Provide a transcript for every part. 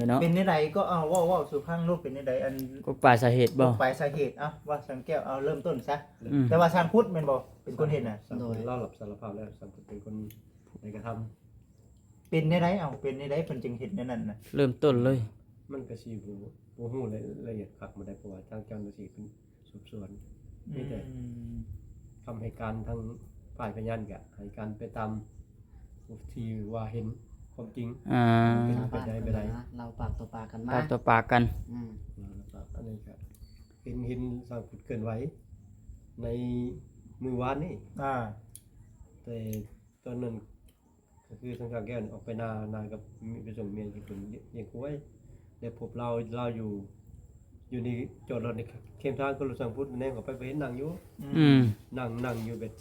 ເນາະ ເປັນແນວໃດກໍເອົາ ເວົ້າ ເວົ້າສູ່ຟັງໂລດ ເປັນແນວໃດ? ອັນ ກົກປາຍສາເຫດບໍ່? ກົກປາຍສາເຫດ ເອົາ ວ່າຊ່າງແກ້ວ ເອົາ ເລີ່ມຕົ້ນຊະ ອືມ ແຕ່ວ່າຊ່າງພຸດແມ່ນບໍ່ ເປັນຄົນເຮັດນະ? ໂດຍ ລາວຮັບສາລະພາບແລ້ວ ຊ່າງພຸດເປັນຄົນໄດ້ກະທຳ. ເປັນແນວໃດ ເອົາ ເປັນແນວໃດເພິ່ນຈຶ່ງເຮັດແນວນັ້ນນະ? ເລີ່ມຕົ້ນເລີຍ ມັນກະຊິບໍ່ ບໍ່ຮູ້ລາຍລະອຽດຄັກປານໃດ ເພາະວ່າທາງເຈົ້າໜ້າທີ່ເພິ່ນສືບສວນ ອືມ ມີແຕ່ຄຳໃຫ້ການທາງຝ່າຍພະຍານກະໃຫ້ການໄປຕາມທີ່ວ່າເຫັນຄວາມຈິງ ອ່າ ເປັນໄປໄດ້ບໍ່ໄດ້ ລາວປາກຕໍ່ປາກກັນມາ ປາກຕໍ່ປາກກັນ ອືມ ລາວປາກ ອັນນີ້ກະເຫັນ ເຫັນຊ່າງພຸດເຄື່ອນໄຫວໃນມື້ວານນີ້ ອ່າ ແຕ່ ຕອນນັ້ນກະຄືທາງຊ່າງແກ້ວອອກໄປນາ ນາກັບໄປສົ່ງເມຍທີ່ເພິ່ນລ້ຽງຄວາຍ ໄດ້ພົບລາວ ລາວຢູ່ ຢູ່ນີ້ ຈອດລົດໃນເຄມທາງ ກໍລົດຊ່າງພຸດແນມເຂົ້າໄປ ໄປເຫັນນັ່ງຢູ່ ອືມ ອືມ ນັ່ງ ນັ່ງຢູ່ແບບ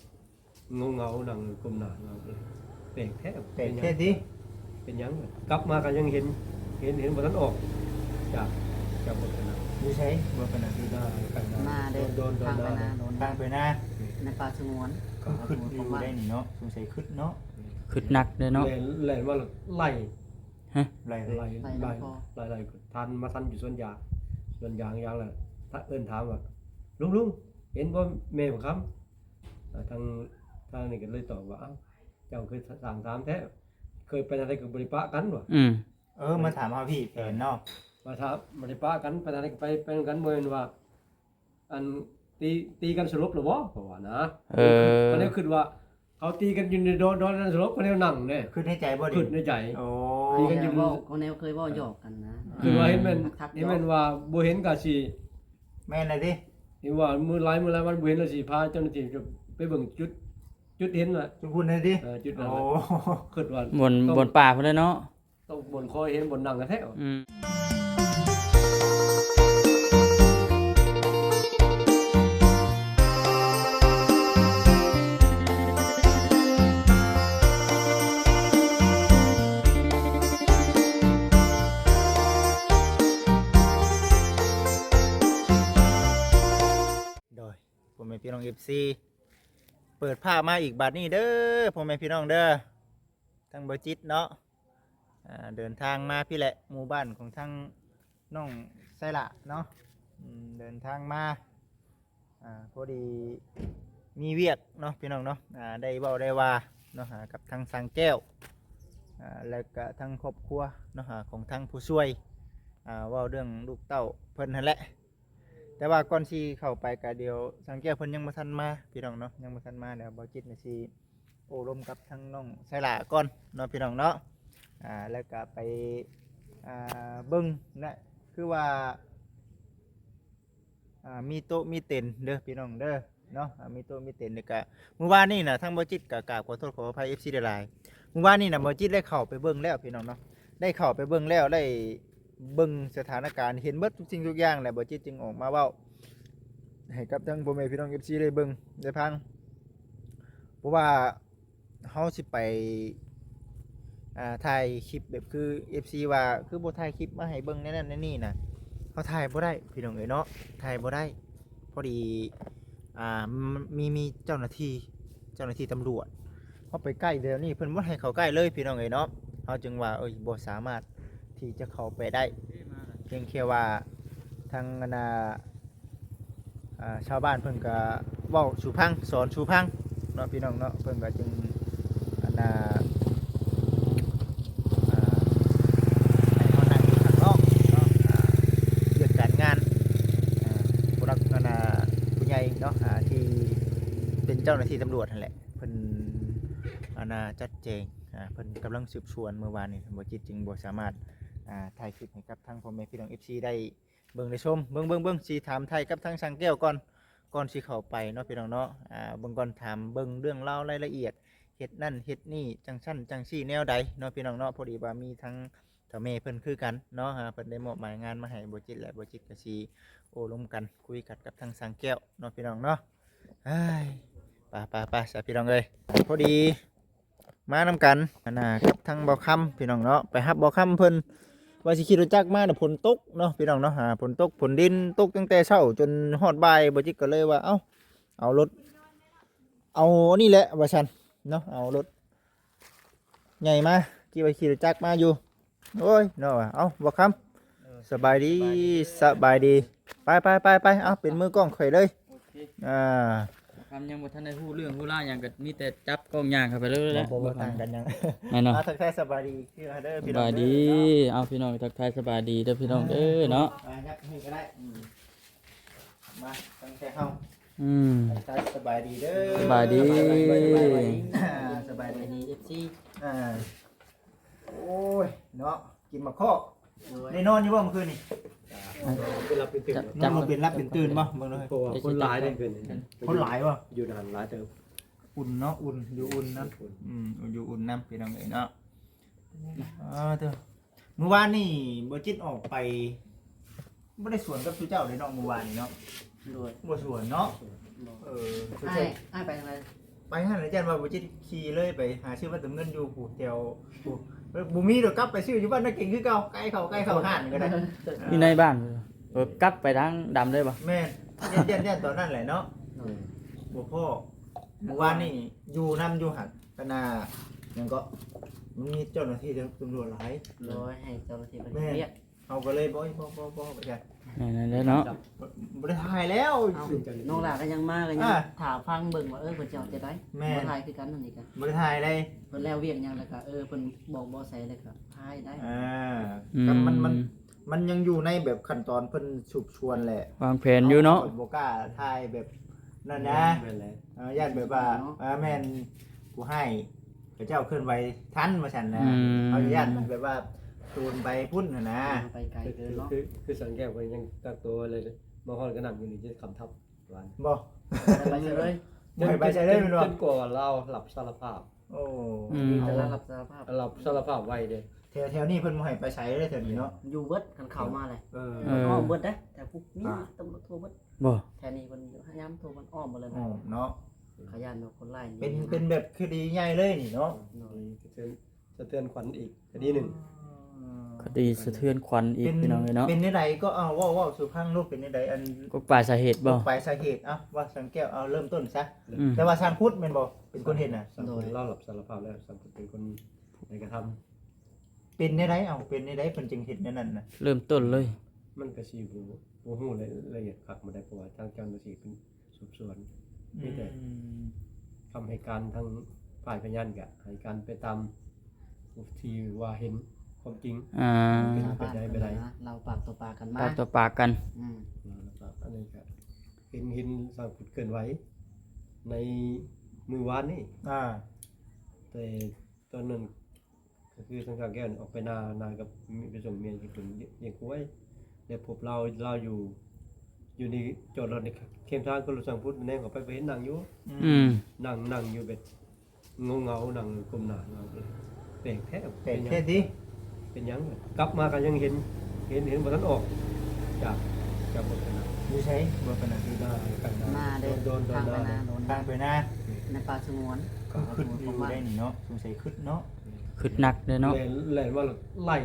ເຫງົາໆ ນັ່ງກົ້ມໜ້າເຫງົາ ແປກແທ້ ແປກແທ້ຕິ ເປັນຫຍັງ ກັບມາກະຍັງເຫັນ ເຫັນ ເຫັນບໍ່ທັນອອກຈາກ ຈາກລົດອັນນັ້ນ ຢູ່ໃສ? ບໍ່ປານນັ້ນ ຢູ່ໜ້າ ໃກ້ໜ້າ ມາເດີ ໂດນ ໂດນ ທາງໄປນາ ໂດນ ທາງໄປນາ ໃນປ່າສະຫງວນ ຄືຄິດຢູ່ໄດ໋ນີ້ເນາະ ສົງໄສຄິດເນາະ ຄິດໜັກເດ້ເນາະ ແລ່ນ ແລ່ນມາໄລ່ ຮະ ໄລ່ ໄລ່ ໄລ່ ໄລ່ ໄລ່ ໄລ່ ທັນ ມາທັນຢູ່ສວນຢາງ ສວນຢາງ ຢາງລະ ເອີ້ນຖາມວ່າ ລຸງ ລຸງ ເຫັນບໍ່ແມ່ບັກຄຳ? ທາງ ທາງນີ້ກະເລີຍຕອບວ່າ ອ້າວ ເຈົ້າຄືຊ່າງຖາມແທ້ ເຄີຍໄປທາງໃດກະບໍ່ໄດ້ປະກັນວ່າ ອືມ ເອີ ມາຖາມເຮົາພີ້ແຜນເນາະ ມາຖາມ ບໍ່ໄດ້ປະກັນ ໄປທາງໃດກະໄປ ໄປນຳກັນ ບໍ່ແມ່ນວ່າ ອັນ ຕີ ຕີກັນສະຫຼົບລະບໍ່ ເຂົາວ່ານະ ເອີ ກະເລີຍຄິດວ່າ ເຂົາຕີກັນຢູ່ໃນດອນ ດອນນັ້ນສະຫຼົບ ເຂົາແນວນັ່ງເດ້ ຄິດໃນໃຈບໍ່ນີ້ ຄິດໃນໃຈ ໂອ້ ຕີກັນຢູ່ ເວົ້າ ເຂົາແນວເຄີຍເວົ້າຫຍອກກັນນະ ອືມ ຄິດວ່າເຫັນແມ່ນ ເຫັນແມ່ນວ່າບໍ່ເຫັນກະຊິ ແມ່ນລະຕິ ເຫັນວ່າມື້ຫຼາຍມື້ຫຼາຍວັນບໍ່ເຫັນລະຊິພາເຈົ້າໜ້າທີ່ໄປເບິ່ງຈຸດ ຈຸດເຫັນລະ ຈຸດພຸ້ນລະຕິ ເອີ ຈຸດນັ້ນລະ ໂອ້ ຄິດວ່າ ບ່ອນ ບ່ອນປ່າພຸ້ນແຫຼະເນາະ ຕ້ອງບ່ອນຄອຍເຫັນບ່ອນນັ່ງແທ້ ອືມ ໂດຍ ພໍ່ແມ່ພີ່ນ້ອງ ເອັຟຊີ ເປີດພາບມາອີກບາດນີ້ເດີ ພໍ່ແມ່ພີ່ນ້ອງເດີ ທາງບໍ່ຈິດເນາະ ອ່າ ເດີນທາງມາພີ້ແຫຼະ ໝູ່ບ້ານຂອງທາງນ້ອງໄຊລະເນາະ ອືມ ເດີນທາງມາ ອ່າ ພໍດີມີວຽກເນາະ ພີ່ນ້ອງເນາະ ອ່າ ໄດ້ເວົ້າໄດ້ວ່າເນາະ ອ່າ ກັບທາງຊ່າງແກ້ວ ອ່າ ແລ້ວກະທາງຄອບຄົວເນາະ ອ່າ ຂອງທາງຜູ້ຊ່ວຍ ອ່າ ເວົ້າເລື່ອງລູກເຕົ້າເພິ່ນຫັ້ນແຫຼະ ແຕ່ວ່າກ່ອນຊິເຂົ້າໄປກະດຽວ ຊ່າງແກ້ວເພິ່ນຍັງບໍ່ທັນມາ ພີ່ນ້ອງເນາະ ຍັງບໍ່ທັນມາ ດຽວບໍ່ຈິດນີ້ຊິໂອ້ລົມກັບທາງນ້ອງໄຊລະກ່ອນເນາະ ພີ່ນ້ອງເນາະ ອ່າ ແລ້ວກະໄປ ອ່າ ເບິ່ງນະ ຄືວ່າ ອ່າ ມີໂຕະມີເຕັນເດີ ພີ່ນ້ອງເດີ ເນາະ ອ່າ ມີໂຕະມີເຕັນ ແລ້ວກະມື້ວານນີ້ນະ ທາງບໍ່ຈິດກະກາບຂໍໂທດຂໍອະໄພ ເອັຟຊີ ຫຼາຍໆ ມື້ວານນີ້ນະ ບໍ່ຈິດໄດ້ເຂົ້າໄປເບິ່ງແລ້ວ ພີ່ນ້ອງເນາະ ໄດ້ເຂົ້າໄປເບິ່ງແລ້ວ ໄດ້ເບິ່ງສະຖານະການ ເຫັນເບິດທຸກສິ່ງທຸກຢ່າງແຫຼະ ບໍ່ຈິດຈຶ່ງອອກມາເວົ້າໃຫ້ກັບທາງພໍ່ແມ່ພີ່ນ້ອງ ເອັຟຊີ ໄດ້ເບິ່ງໄດ້ຟັງ ເພາະວ່າ ເຮົາຊິໄປ ອ່າ ຖ່າຍຄລິບແບບຄື ເອັຟຊີ ວ່າ ຄືບໍ່ຖ່າຍຄລິບມາໃຫ້ເບິ່ງແນວນັ້ນແນວນີ້ນະ ເຮົາຖ່າຍບໍ່ໄດ້ພີ່ນ້ອງເອີຍເນາະ ຖ່າຍບໍ່ໄດ້ ພໍດີ ອ່າ ມີ ມີເຈົ້າໜ້າທີ່ ເຈົ້າໜ້າທີ່ຕຳຫຼວດ ເຮົາໄປໃກ້ແຖວນີ້ ເພິ່ນບໍ່ໃຫ້ເຂົ້າໃກ້ເລີຍພີ່ນ້ອງເອີຍເນາະ ເຮົາຈຶ່ງວ່າ ເອີຍ ບໍ່ສາມາດທີ່ຈະເຂົ້າໄປໄດ້ ພຽງແຄ່ວ່າທາງອັນນ່າ ອ່າ ຊາວບ້ານເພິ່ນກະເວົ້າສູ່ຟັງ ສອນສູ່ຟັງເນາະ ພີ່ນ້ອງເນາະ ເພິ່ນກະຈຶ່ງອັນນ່າ ອ່າ ໃຫ້ເຮົານັ່ງຢູ່ຂ້າງນອກເນາະ ອ່າ ວຽກການງານ ອ່າ ຜູ້ຫຼັກອັນນ່າ ຜູ້ໃຫຍ່ເນາະ ອ່າ ທີ່ເປັນເຈົ້າໜ້າທີ່ຕຳຫຼວດຫັ້ນແຫຼະ ເພິ່ນອັນນ່າ ຈັດແຈງ ອ່າ ເພິ່ນກຳລັງສືບສວນ ມື້ວານນີ້ ບໍ່ຈິດຈຶ່ງບໍ່ສາມາດ ອ່າ ຖ່າຍຄລິບໃຫ້ກັບທາງພໍ່ແມ່ພີ່ນ້ອງ ເອັຟຊີ ໄດ້ ເບິ່ງໄດ້ຊົມ ເບິ່ງ ເບິ່ງ ເບິ່ງ ຊິຖາມໄຖ່ກັບທາງຊ່າງແກ້ວກ່ອນ ກ່ອນຊິເຂົ້າໄປເນາະ ພີ່ນ້ອງເນາະ ອ່າ ເບິ່ງກ່ອນ ຖາມເບິ່ງເລື່ອງລາວລາຍລະອຽດ ເຮັດນັ້ນເຮັດນີ້ ຈັ່ງຊັ້ນຈັ່ງຊີ້ແນວໃດເນາະ ພີ່ນ້ອງເນາະ ພໍດີວ່າມີທາງເຖົ້າແມ່ເພິ່ນຄືກັນເນາະ ອ່າ ເພິ່ນໄດ້ມອບໝາຍງານມາໃຫ້ບໍ່ຈິດ ແລະ ບໍ່ຈິດກະຊິໂອ້ລົມກັນ ຄຸຍກັນກັບທາງຊ່າງແກ້ວເນາະ ພີ່ນ້ອງເນາະ ເອີຍ ໄປ ໄປ ໄປ ຊະ ພີ່ນ້ອງເອີຍ ພໍດີ ມານຳກັນ ອັນນ່າ ກັບທາງບ່າວຄຳ ພີ່ນ້ອງເນາະ ໄປຮັບບ່າວຄຳເພິ່ນ ວ່າຊິຂີ່ລົດຈັກມານະ ຝົນຕົກເນາະ ພີ່ນ້ອງເນາະ ອ່າ ຝົນຕົກ ຝົນດິນຕົກຕັ້ງແຕ່ເຊົ້າຈົນຮອດບ່າຍ ບໍ່ຈິດກະເລີຍວ່າ ເອົ້າ ເອົາລົດ ເອົາອັນນີ້ແຫຼະວ່າຊັ້ນເນາະ ເອົາລົດໃຫຍ່ມາ ທີ່ວ່າຂີ່ລົດຈັກມາຢູ່ ໂອ້ຍເນາະ ເອົ້າ ບໍ່ຄຳ ສະບາຍດີ ສະບາຍດີ ສະບາຍດີ ໄປໆໆໆ ເອົາ ເປັນມືກ້ອງຂ້ອຍເລີຍ ໂອເຄ ອ່າ ຄຳຍັງບໍ່ທັນໄດ້ຮູ້ເລື່ອງຮູ້ລາວຫຍັງ ກໍມີແຕ່ຈັບກ້ອງຍ່າງເຂົ້າໄປເລີຍແຫຼະ ບໍ່ ບໍ່ຕ່າງກັນຫຍັງ ແມ່ນເນາະ ອ່າ ທັກທາຍສະບາຍດີຄືເດີພີ່ນ້ອງເດີ ສະບາຍດີ ເນາະ ເອົາ ພີ່ນ້ອງ ທັກທາຍສະບາຍດີເດີພີ່ນ້ອງເດີເນາະ ອ່າ ຍັບໃຫ້ກໍໄດ້ ອືມ ມາ ຕັ້ງແຕ່ເຮົາ ອືມ ທັກທາຍສະບາຍດີເດີ ສະບາຍດີ ສະບາຍດີ ອ່າ ສະບາຍດີ ເອັຟຊີ ອ່າ ໂອ້ຍ ເນາະ ກິນໝາກເຄາະ ໂດຍ ໄດ້ນອນຢູ່ບໍ່ມື້ຄືນນີ້? ນອນບໍ່ເປັນຫຼັບເປັນຕື່ນ ນອນບໍ່ເປັນຫຼັບເປັນຕື່ນບໍ່? ເບິ່ງເດີ ເພາະວ່າຄົນຫຼາຍເດ້ຄືນນີ້ ຄົນຫຼາຍບໍ່? ຢູ່ຫັ້ນຫຼາຍເຕີບ ອຸ່ນເນາະ ອຸ່ນ ຢູ່ອຸ່ນນຳ ອືມ ຢູ່ອຸ່ນນຳ ພີ່ນ້ອງເອີຍເນາະ ອ່າ ເຕີ ມື້ວານນີ້ບໍ່ຈິດອອກໄປ ບໍ່ໄດ້ສວນກັບຊຸເຈົ້າເດ້ເນາະ ມື້ວານນີ້ເນາະ ໂດຍ ບໍ່ສວນເນາະ ບໍ່ ເອີ ອ້າຍ ອ້າຍໄປທາງໃດ? ໄປຫັ້ນແຫຼະ ຢ້ານວ່າບໍ່ຈິດຂີ່ເລີຍໄປຫາຊື້ບັດເຕີມເງິນຢູ່ພຸ້ນ ແຖວພຸ້ນ ບໍ່ມີດອກ ກັບໄປຊື້ຢູ່ບ້ານນາເກັງຄືເກົ່າ ໃກ້ເຂົ້າ ໃກ້ເຂົ້າຮ້ານກໍໄດ້ ຢູ່ໃນບ້ານ ເອີ ກັບໄປທາງດຳເລີຍບໍ່? ແມ່ນ ຢ້ານ ຢ້ານຕອນນັ້ນແຫຼະເນາະ ໂດຍ ບໍ່ພໍ້ ມື້ວານນີ້ຢູ່ນຳຢູ່ຫັ້ນ ຄະນະຫຍັງເກາະ ມັນມີເຈົ້າໜ້າທີ່ຕຳຫຼວດຫຼາຍ ໂດຍ ໃຫ້ເຈົ້າໜ້າທີ່ເພິ່ນເຮັດວຽກ ເຮົາກໍເລີຍບໍ່ ບໍ່ ບໍ່ ບໍ່ ບໍ່ ບໍ່ ແມ່ນແລ້ວເນາະ ບໍ່ໄດ້ຖ່າຍແລ້ວ ເອົ້າ ນ້ອງຫຼ້າກໍຍັງມາ ກໍຍັງ ອ່າ ຖ້າຟັງເບິ່ງວ່າ ເອີ ເພິ່ນຊິເອົາແຕ່ໃດ ແມ່ນ ບໍ່ຖ່າຍຄືກັນ ອັນນີ້ກໍບໍ່ໄດ້ຖ່າຍເລີຍ ເພິ່ນແລ້ວວຽກຫຍັງແລ້ວກໍ ເອີ ເພິ່ນບອກບໍ່ໃສ່ແລ້ວກໍຖ່າຍໄດ້ ອ່າ ອືມ ມັນ ມັນ ມັນຍັງຢູ່ໃນແບບຂັ້ນຕອນເພິ່ນສືບສວນແຫຼະ ວາງແຜນຢູ່ເນາະ ເຮົາກໍບໍ່ກ້າຖ່າຍແບບນັ້ນນະ ແມ່ນແຫຼະ ເອີ ຢ້ານແບບວ່າ ເນາະ ເອີ ແມ່ນຜູ້ຮ້າຍເຂົາເຈົ້າເຄື່ອນໄຫວທັນວ່າຊັ້ນນະ ອືມ ເຮົາຢ້ານແບບວ່າໂຈນໄປພຸ້ນຫັ້ນນະ ໄປໄກເກີນເນາະ ຄື ຄື ຄືສັງແກ້ວເພິ່ນຍັງກັກຕົວໄວ້ເລີຍ ມາຮອດກໍນັ່ງຢູ່ນີ້ຈົນຄ່ຳຄ່ຳ ວ່າ ບໍ່ ໄປໃສເລີຍ ບໍ່ໃຫ້ໄປໃສເລີຍແມ່ນບໍ່? ຈົນກວ່າລາວຮັບສາລະພາບ ໂອ້ ອືມ ມີແຕ່ລາວຮັບສາລະພາບ ຮັບສາລະພາບໄວເດ້ ແຖວ ແຖວນີ້ເພິ່ນບໍ່ໃຫ້ໄປໃສເລີຍ ແຖວນີ້ເນາະ ຢູ່ເບິດ ຄັນເຂົ້າມາແຫຼະ ເອີ ເອີ ອ້ອມເບິດເດ້ ແຖວພຸ້ນມີ ອ່າ ຕຳຫຼວດທົ່ວເບິດ ບໍ່ ແຖວນີ້ເພິ່ນຫ້າມທົ່ວ ເພິ່ນອ້ອມເບິດເລີຍນະ ອ້ອມເນາະ ເຂົາຢ້ານວ່າຄົນຮ້າຍ ເປັນ ເປັນແບບຄະດີໃຫຍ່ເລີຍນີ້ເນາະ ໂດຍ ສະເທືອນ ສະເທືອນຂວັນອີກຄະດີໜຶ່ງ ຄະດີສະເທືອນຂວັນອີກ ເປັນ ພີ່ນ້ອງເອີຍເນາະ ເປັນແນວໃດກໍ ເອົາ ເວົ້າ ເວົ້າສູ່ຟັງລູກ ເປັນແນວໃດ ອັນ ກົກປາຍສາເຫດບໍ່? ກົກປາຍສາເຫດ ເອົາ ວ່າສັງແກ້ວ ເອົາ ເລີ່ມຕົ້ນຊະ ອືມ ແຕ່ວ່າຊ່າງພຸດແມ່ນບໍ່ ເປັນຄົນເຮັດນະ? ໂດຍ ລາວຮັບສາລະພາບແລ້ວ ຊ່າງພຸດເປັນຄົນໃຫ້ກະທຳ ເປັນແນວໃດ ເອົາ ເປັນແນວໃດເພິ່ນຈຶ່ງເຮັດແນວນັ້ນນະ? ເລີ່ມຕົ້ນເລີຍ ມັນກະຊິບໍ່ ບໍ່ຮູ້ລາຍລະອຽດຄັກປານໃດ ເພາະວ່າທາງເຈົ້າໜ້າທີ່ເພິ່ນ ສືບສວນ ອືມ ມີແຕ່ຄຳໃຫ້ການ ທາງຝ່າຍພະຍານກະໃຫ້ການໄປຕາມທີ່ວ່າເຫັນຄວາມຈິງ ອ່າ ເປັນໄປໄດ້ບໍ່ໄດ້ ເລົ່າປາກຕໍ່ປາກກັນມາ ປາກຕໍ່ປາກກັນ ອືມ ແລ້ວກະອັນນີ້ກະເຫັນ ເຫັນຊ່າງພຸດເຄື່ອນໄຫວໃນມື້ວານນີ້ ອ່າ ແຕ່ຕອນນັ້ນ ກໍຄືທາງຂ້າແກ້ວນີ້ອອກໄປນາ ນາກັບ ໄປສົ່ງເມຍທີ່ເພິ່ນລ້ຽງຄວາຍ ໄດ້ພົບລາວ ລາວຢູ່ ຢູ່ນີ້ ຈອດລົດໃນເຄມທາງ ກໍລົດຊ່າງພຸດແນມເຂົ້າໄປ ບໍ່ເຫັນນັ່ງຢູ່ ອືມ ນັ່ງ ນັ່ງຢູ່ແບບເຫງົາໆ ນັ່ງກົ້ມໜ້າເຫງົາ ແປກແທ້ ແປກແທ້ຕິ ເປັນຫຍັງ ກັບມາກໍຍັງເຫັນ ເຫັນ ເຫັນບໍ່ທັນອອກຈາກ ຈາກບົດນັ້ນ ຢູ່ໃສ ບໍ່ປານນັ້ນ ຢູ່ໜ້າ ໃກ້ໜ້າ ໜ້າເດ້ ໂດນ ໂດນ ທາງໄປນາ ໂດນ ທາງໄປນາ ໃນປ່າສະຫງວນ ຄືຄຶດຢູ່ໄດ໋ນີ້ເນາະ ສົງໄສຄຶດເນາະ ຄຶດໜັກເດ້ເນາະ ແລ່ນ ແລ່ນມາໄລ່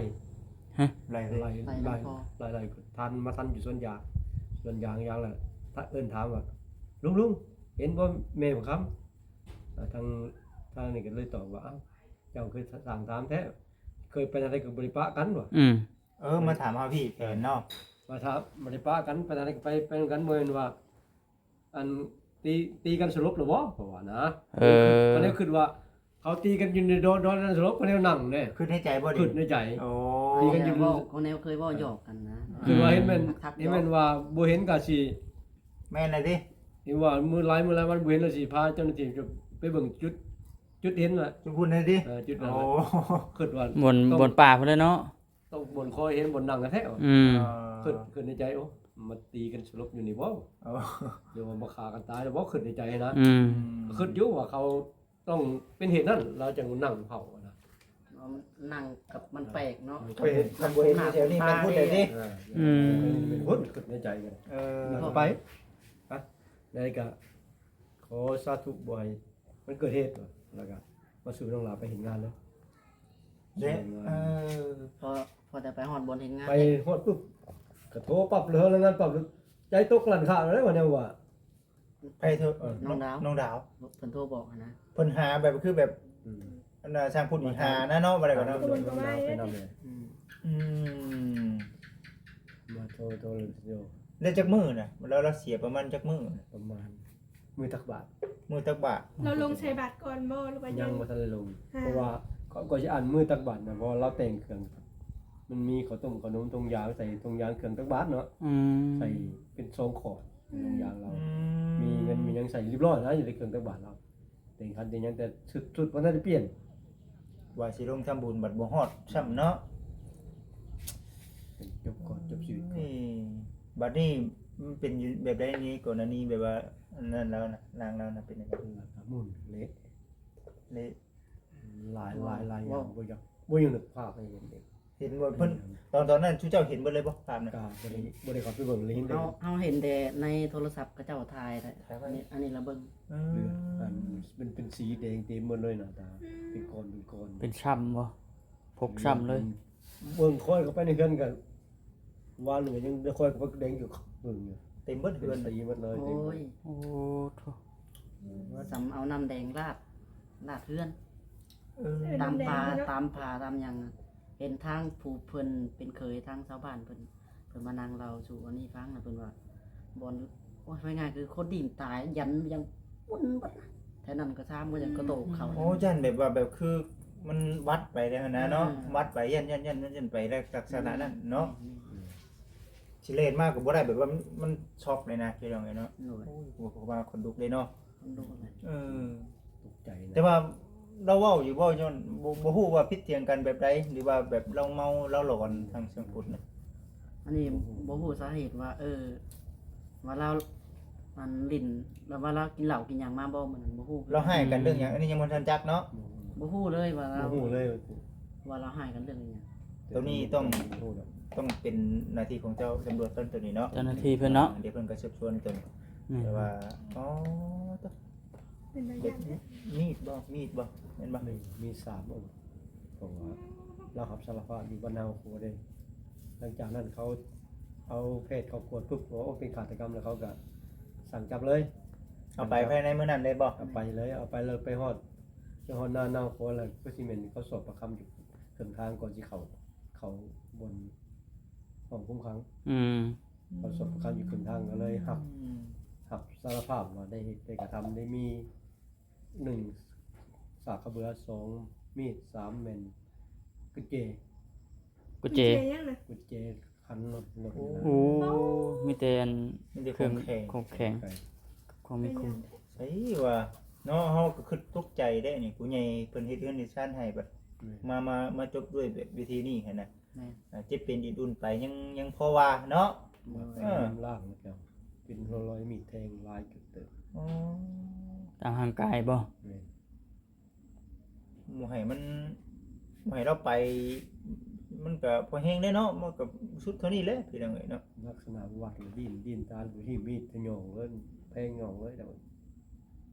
ຮະ ໄລ່ ໄລ່ ໄລ່ ໄລ່ ໄລ່ ທັນ ມາທັນຢູ່ສວນຢາງ ສວນຢາງ ຢາງແລ້ວ ເອີ້ນຖາມວ່າ ລຸງ ລຸງ ເຫັນບໍ່ແມ່ບັກຄຳ? ອ່າ ທາງ ທາງນີ້ກໍເລີຍຕອບວ່າ ອ້າວ ເຈົ້າຄືສ້າງຖາມແທ້ ເຄີຍໄປທາງໃດກໍບໍ່ໄດ້ປະກັນວ່າ ອືມ ເອີ ມາຖາມເຮົາພີ້ແຜນເນາະ ມາຖາມ ບໍ່ໄດ້ປະກັນ ໄປທາງໃດກໍໄປ ໄປນຳກັນ ບໍ່ແມ່ນວ່າ ອັນ ຕີ ຕີກັນສະຫຼົບແລ້ວບໍ່ ເຂົາວ່ານະ ເອີ ກໍເລີຍຄິດວ່າ ເຂົາຕີກັນຢູ່ໃນດອນ ດອນນັ້ນສະຫຼົບ ເຂົາແນວນັ່ງເດ້ ຄິດໃນໃຈບໍ່ນີ້ ຄິດໃນໃຈ ໂອ້ ຕີກັນຢູ່ ເຂົາແນວເວົ້າ ເຂົາແນວເຄີຍເວົ້າຫຍອກກັນນະ ອືມ ຄິດວ່າເຫັນແມ່ນ ເຫັນແມ່ນວ່າບໍ່ເຫັນກໍຊິ ແມ່ນແລ້ວຕິ ເຫັນວ່າມື້ຫຼາຍ ມື້ຫຼາຍວັນບໍ່ເຫັນ ແລ້ວຊິພາເຈົ້າໜ້າທີ່ໄປເບິ່ງຈຸດ ຈຸດເຫັນວ່າ ຈຸດພຸ້ນແທ້ຕິ ເອີ ຈຸດນັ້ນ ໂອ້ ຄິດວ່າ ບ່ອນ ບ່ອນປ່າພຸ້ນແຫຼະເນາະ ຕ້ອງບ່ອນຄອຍເຫັນ ບ່ອນນັ່ງແທ້ ອືມ ຄິດ ຄິດໃນໃຈ ໂອ້ ມາຕີກັນສະຫຼົບຢູ່ນີ້ບໍ່ ໂອ້ ຫຼືວ່າມາຂ້າກັນຕາຍແລ້ວບໍ່ ຄິດໃນໃຈນະ ອືມ ຄິດຢູ່ວ່າເຂົາຕ້ອງເປັນເຫດນັ້ນ ລາວຈັ່ງນັ່ງເຝົ້ານະ ນັ່ງກັບມັນແປກເນາະ ເອີ ຄັນບໍ່ເຫັນແຖວນີ້ແມ່ນພຸ້ນແທ້ຕິ ເອີ ອືມ ເປັນພຸ້ນ ຄິດໃນໃຈກັນ ເອີ ໄປ ໄປ ໄດ້ກະ ຂໍສາທຸບໍ່ໃຫ້ມັນເກີດເຫດ ແລ້ວກໍມາສູ່ນ້ອງຫຼ້າໄປເຮັດງານເລີຍ ແລະ ເອີ ພໍ ພໍແຕ່ໄປຮອດບ່ອນເຮັດງານ ໄປຮອດປຶບ ກໍໂທປັບເລີຍ ລາຍງານປັບເລີຍ ໃຈຕົກຫຼັນຂາດເລີຍ ວ່າແນວວ່າ ໃຜໂທ? ເອີ ນ້ອງດາວ ນ້ອງດາວ ເພິ່ນໂທບອກຫັ້ນນະ ເພິ່ນຫາແບບ ຄືແບບ ອືມ ອັນນ່າ ຊ່າງພຸດນີ້ຫານະເນາະ ວ່າໄດ້ກໍເນາະ ນ້ອງດາວໄປນຳເລີຍ ອືມ ອືມ ມາໂທ ໂທເລໂຊ ໄດ້ຈັກມື້ນະ? ແລ້ວລາວເສຍປະມານຈັກມື້ນະ? ປະມານມື້ຕັກບາດ ມື້ຕັກບາດ. ລາວລົງໃສ່ບາດກ່ອນບໍ່ ຫຼືວ່າຍັງ? ຍັງບໍ່ທັນໄດ້ລົງ ຮະ ເພາະວ່າ ກໍ ກໍຊິອ່ານມື້ຕັກບາດນະ ເພາະວ່າລາວແຕ່ງເຄື່ອງ ມັນມີເຂົ້າຕົ້ມເຂົ້າໜົມ ຖົງຢາງ ໃສ່ຖົງຢາງເຄື່ອງຕັກບາດເນາະ ອືມ ໃສ່ເປັນສອງຂອດ ອືມ ຖົງຢາງລາວ ອືມ ມີເງິນມີຫຍັງໃສ່ຮຽບຮ້ອຍນະ ຢູ່ໃນເຄື່ອງຕັກບາດລາວ. ແຕ່ງຂັນແຕ່ງຫຍັງ ແຕ່ຊຸດ ຊຸດບໍ່ທັນໄດ້ປ່ຽນ ວ່າຊິລົງທຳບຸນບັດບໍ່ຮອດຊ້ຳເນາະ. ຈົບກ່ອນ ຈົບຊີວິດກ່ອນ. ນີ້ ບັດນີ້ມັນເປັນຢູ່ແບບໃດນີ້? ກໍລະນີແບບວ່າອັນນັ້ນລາວນະ ນາງລາວນະ ເປັນຈັ່ງໃດ? ລາວກະໝຸ່ນເລະ ເລະ ຫຼາຍ ເວົ້າ ຫຼາຍ ຫຼາຍຢ່າງ ເວົ້າ ບໍ່ຢາກ ບໍ່ຢາກນຶກພາບໃຫ້ເຫັນເດ. ເຫັນບໍ່ເພິ່ນ ຕອນ ຕອນນັ້ນຊຸເຈົ້າເຫັນເບິດເລີຍບໍ່ ພາບນັ້ນ? ກໍບໍ່ໄດ້ ບໍ່ໄດ້ເຂົ້າໄປເບິ່ງ ເລີຍເຫັນແຕ່ ເຮົາ ເຮົາເຫັນແຕ່ໃນໂທລະສັບເຂົາເຈົ້າຖ່າຍ ຖ່າຍໄວ້ ອັນນີ້ ອັນນີ້ລະເບິ່ງ ເອີ ເລືອດ ອັນ ມັນເປັນສີແດງເຕັມໝົດເລີຍໜ້າຕາ ອືມ ເປັນກ້ອນ ເປັນກ້ອນ ເປັນຊ້ຳບໍ່? ຟົກຊ້ຳເລີຍ ເບິ່ງ ຂ້ອຍເຂົ້າໄປໃນເຮືອນກໍ ວານນີ້ກໍຍັງໄດ້ ຂ້ອຍກໍໄປແດງຢູ່ ເບິ່ງຢູ່ ເຕັມເບິດເຮືອນ ເປັນສີໝົດເລີຍ ໂອ້ຍ ເຕັມເບິດ ໂອ້ໂທ້ ສ່ຳເອົານ້ຳແດງລາດ ລາດເຮືອນ ເອີ ຕາມຜາ ຕາມຜາຕາມຫຍັງ ເຫັນທາງຜູ້ເພິ່ນເປັນເຂີຍ ທາງຊາວບ້ານເພິ່ນ ເພິ່ນມານັ່ງເລົ່າສູ່ອັນນີ້ຟັງນະ ເພິ່ນວ່າບ່ອນຢູ່ ໂອ້ຍ ວ່າງ່າຍຄືຄົນດິນຕາຍ ຢັນຍັງປຸ້ນເບິດ ແຖວນັ້ນກໍຊາມ ກໍຍັງກະໂຕກເຂົາ ໂອ້ ຢ້ານແບບວ່າ ແບບຄືມັນວັດໄປແລ້ວຫັ້ນນະເນາະ ອືມ ວັດໄປ ຢ້ານ ຢ້ານ ຢ້ານ ຢ້ານໄປແລ້ວ ລັກສະນະນັ້ນເນາະ ອືມ ຊິແລ່ນມາກໍບໍ່ໄດ້ ແບບວ່າມັນ ມັນຊັອກເລີຍນະ ພີ່ນ້ອງເອີຍເນາະ ໂດຍ ໂອ້ຍ ເວົ້າມາ ຂົນລຸກເລີຍເນາະ ເອີ ຕົກໃຈນະ ແຕ່ວ່າລາວເວົ້າຢູ່ບໍ່ ຍ້ອນບໍ່ ບໍ່ຮູ້ວ່າຜິດຖຽງກັນແບບໃດ ຫຼືວ່າແບບລາວເມົາ ລາວຫຼອນ ທາງຊ່າງພຸດນະ ອັນນີ້ບໍ່ຮູ້ສາເຫດວ່າ ເອີ ວ່າລາວ ອັນ ຫຼິ້ນ ລາວວ່າລາວກິນເຫຼົ້າກິນຫຍັງມາບໍ່ ມື້ນັ້ນບໍ່ຮູ້ ລາວຮ້າຍກັນເລື່ອງຫຍັງ ອັນນີ້ຍັງບໍ່ທັນຈັກເນາະ ບໍ່ຮູ້ເລີຍວ່າລາວ ບໍ່ຮູ້ເລີຍວ່າລາວຮ້າຍກັນເລື່ອງຫຍັງ ໂຕນີ້ຕ້ອງ ຕ້ອງເປັນໜ້າທີ່ຂອງເຈົ້າຕຳຫຼວດເພິ່ນ ໂຕນີ້ເນາະ ເຈົ້າໜ້າທີ່ເພິ່ນເນາະ ດຽວເພິ່ນກໍສືບສວນຕົວນີ້ ແມ່ນ ແຕ່ວ່າ ອໍ ເປັນໄລຍະ ແບບມີດບໍ່ ມີດບໍ່ ແມ່ນບໍ່? ມີ ມີສາມອົງ ເພາະວ່າລາວຮັບສາລະພາບຢູ່ບ້ານນາຫົວໂຄເດ້ ຫຼັງຈາກນັ້ນເຂົາເອົາແພດເຂົ້າກວດປຸບ ໂອ້ ເປັນຄາດຕະກຳ ແລ້ວເຂົາກໍສັ່ງຈັບເລີຍ ເອົາໄປພາຍໃນມື້ນັ້ນເລີຍບໍ່? ເອົາໄປເລີຍ ເອົາໄປເລີຍ ໄປຮອດ ໄປຮອດໜ້າ ໜ້າຫົວໂຄແລ້ວ ກໍຊິແມ່ນເຂົາສອບປາກຄຳຢູ່ເຄິ່ງທາງ ກ່ອນຊິເຂົ້າ ເຂົ້າບ່ອນຫ້ອງຄຸມຂັງ ອືມ ເຂົາສອບປາກຄຳຢູ່ເຄິ່ງທາງ ກໍເລີຍຮັບ ອືມ ຮັບສາລະພາບວ່າໄດ້ເຮັດ ໄດ້ກະທຳ ໄດ້ມີ ໜຶ່ງ ສາກຂະເບືອ ສອງ ມີດ ສາມ ແມ່ນກຸນເຈ ກຸນເຈ ກຸນເຈຫຍັງນະ? ກຸນເຈຄັນລົດ ລົດນີ້ນະ ໂອ້ ມີແຕ່ອັນ ມີແຕ່ຂອງແຂງ ຂອງແຂງ ຂອງແຂງ ຂອງມີຄຸນ ໃຊ່ວ່າເນາະ ເຮົາກໍຄິດຕົກໃຈເດ້ນີ້ ຜູ້ໃຫຍ່ເພິ່ນເຮັດເຮືອນເຮັດຊານໃຫ້ ບັດ ແມ່ນ ມາ ມາ ມາຈົບດ້ວຍແບບວິທີນີ້ຫັ້ນນະ ແມ່ນ ອ່າ ເຈັບເປັນອີ່ອຸ່ນໄປ ຍັງ ຍັງພໍວ່າເນາະ ແມ່ນ ເອີ ລ້າງແລ້ວເປັນຮອຍມີດແທງຫຼາຍຈຸດເຕີບ ອໍ ຕາມຮ່າງກາຍບໍ່? ແມ່ນ ບໍ່ໃຫ້ມັນ ບໍ່ໃຫ້ລາວໄປ ມັນກະພໍແຮງແລ້ວເນາະ ມັນກະສຸດເທົ່ານີ້ແຫຼະ ພີ່ນ້ອງເອີຍເນາະ ລັກສະນະວັດ ດິ້ນ ດິ້ນຕານ ຮີບມີດ ທະຫຍ້ອງເລີຍ ແທງຫຍ້ອງເລີຍ